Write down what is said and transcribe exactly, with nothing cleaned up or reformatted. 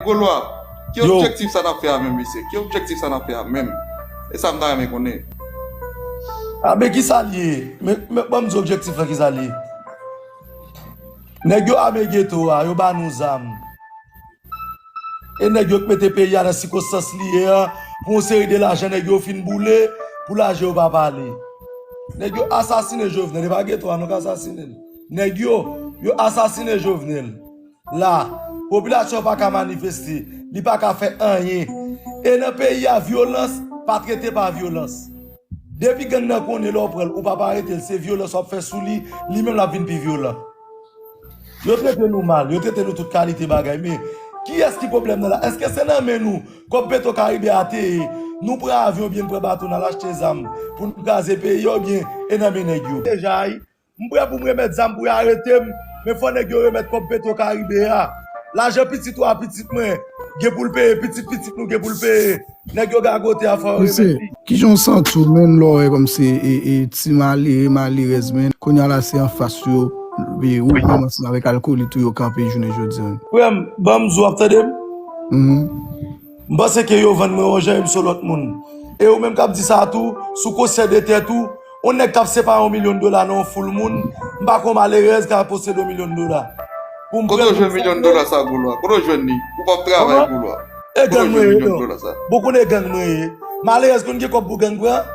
Golwa, ki objektif sa n ap fè a menm, mesye? Ki objektif sa n ap fè a menm? E sa m ta renmen konnen. A, men ki sa l ye? Men, men, ban m di objektif la ki sa l ye. Nèg yo ame geto a, yo ba nou zam. E nèg yo k mete peyi a nan sikonstans li ye an, pou yon seri de lajan nèg yo fin boule, pou lajan yo pa pale. Nèg yo asasinen Jovenel, e pa geto a non k asasinen l. Nèg yo, yo asasinen Jovenel. La, popilasyon pa ka manifeste, li pa ka fè anyen. E nan peyi a, vyolans pa trete pa vyolans. Depi gang nan konnen lè w pran l, ou pa pa arete l, se vyolans w ap fè sou li, li menm l ap vin pi vyolan. Yo trete nou mal, yo trete nou tout kalite bagay, men kiyès ki pwoblèm nan la? Èske se nan men nou, kòb Petro Karibe a te ye, nou pran avyon oubyen n pran bato n al achte zam pou n kraze peyi a oubyen e nan men nèg yo? Deja, m prè pou m remèt zam pou yo arete m, men fò nèg yo remèt kòb Petro Karibe a. Lajan pitit ou a pitit mwen gen pou l peye, pitit pitit nou gen pou l peye. Nèg yo gagote a fò yo remèt li. Kijan w santi w, menn, lè w wè kòmsi e, e, ti malere, malerèz, menn, kounye a la se anfas yo, e, ou menm ansanm avèk alkòlit ou yo kanpe jounen jodi a? Frè m, ban m di w, w ap tande m? M panse ke yo vann mwen yon jan e m se yon lòt moun. E ou menm k ap di sa a tou, si w konsyan de tèt ou, yon nèg k ap separe yon milyon dola nan yon foul moun, m pa kwè yon malerèz ka posede yon milyon dola. Pou m Kote w jwenn milyon dola sa, Golwa? Kote w jwenn li? Ou p ap travay, Golwa. E gang mwen ye, non. Bon, konnen gang mwen ye. Malerèz konn gen kòb pou gang pran?